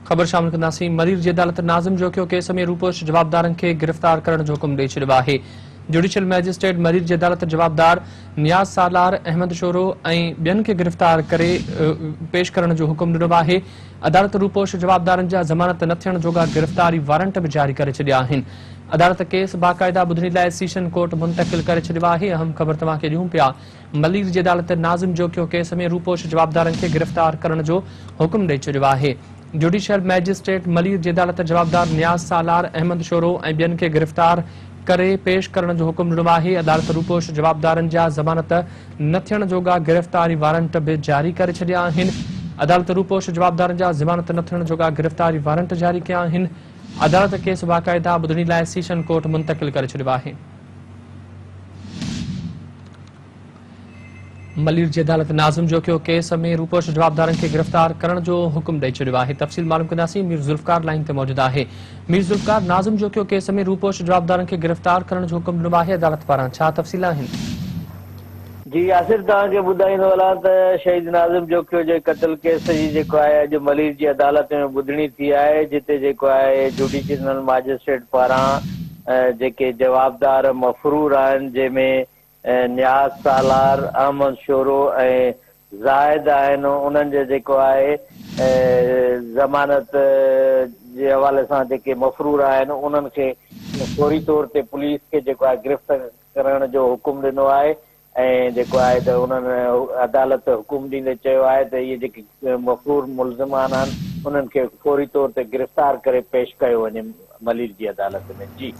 خبر شامل ڪنداسين، ملير جي عدالت ناظم جوکيو ڪيس ۾ روپوش جوابدارن کي گرفتار ڪرڻ جو حڪم ڏئي ڇڏيو آهي. جوڊيشل مئجسٽريٽ ملير جي عدالت جوابدار نياز سالار، احمد شورو ۽ ٻين کي گرفتار ڪري پيش ڪرڻ جو حڪم ڏنو آهي. عدالت روپوش جوابدارن جا ضمانت نه ٿيڻ جوڳا گرفتاري وارنٽ به جاري ڪري ڇڏيا آهن. عدالت ڪيس باقاعده ٻڌڻي لاء سيشن ڪورٽ منتقل ڪري ڇڏيو آهي. اهم خبر توهان کي ڏيون پيا ملير جي عدالت ناظم جوکيو ڪيس ۾ روپوش جوابدارن کي گرفتار ڪرڻ جو حڪم ڏئي ڇڏيو آهي. جوڊيشل مئجسٽريٽ ملير جي عدالت جوابدار نياز سالار، احمد شورو ۽ ٻين کي گرفتار ڪري پيش ڪرڻ جو حڪم ڏنو آهي. عدالت روپوش جوابدارن جا ضمانت نه ٿيڻ جوڳا گرفتاري وارنٽ به جاري ڪري ڇڏيا آهن. عدالت روپوش جوابدارن جا ضمانت نه ٿيڻ جوڳا گرفتاري وارنٽ جاري ڪيا آهن. عدالت ڪيس باقاعده ٻڌڻي لاء سيشن ڪورٽ منتقل ڪري ڇڏيو آهي. ملير جي عدالت ناظم جوکيو ڪيس ۾ روپوش جوابدارن کي گرفتار ڪرڻ جو حڪم ڏئي ڇڏيو آهي. تفصيل معلوم ڪنداسين مير ذوالفقار لائين تي موجود آهي. مير ذوالفقار ناظم جوکيو ڪيس ۾ روپوش جوابدارن کي گرفتار ڪرڻ جو حڪم ڏنو آهي عدالت پاران ڇا تفصيل آهن؟ جي ياسر توهان کي ٻڌائيندو هلان ته شهيد ناظم جوکيو جي قتل ڪيس جي جيڪو آهي اڄ ملير جي عدالت ۾ ٻڌڻي ٿي آهي جتي جيڪو آهي جوڊيشنل ماجسٽريٽ پاران جيڪي جوابدار مفرور آهن جنهن ۾ نياز سالار، احمد شورو ۽ زاهد آهن انهن جي جيڪو آهي ضمانت جي حوالي سان جيڪي مفرور آهن انهن کي فوري طور تي پوليس کي جيڪو آهي گرفتار ڪرڻ جو حڪم ڏنو آهي ۽ جيڪو آهي ته انهن عدالت حڪم ڏيندي چيو آهي ته اهي جيڪي مفرور ملزمان آهن انهن کي فوري طور تي گرفتار ڪري پيش ڪيو وڃي ملير جي عدالت ۾ جي.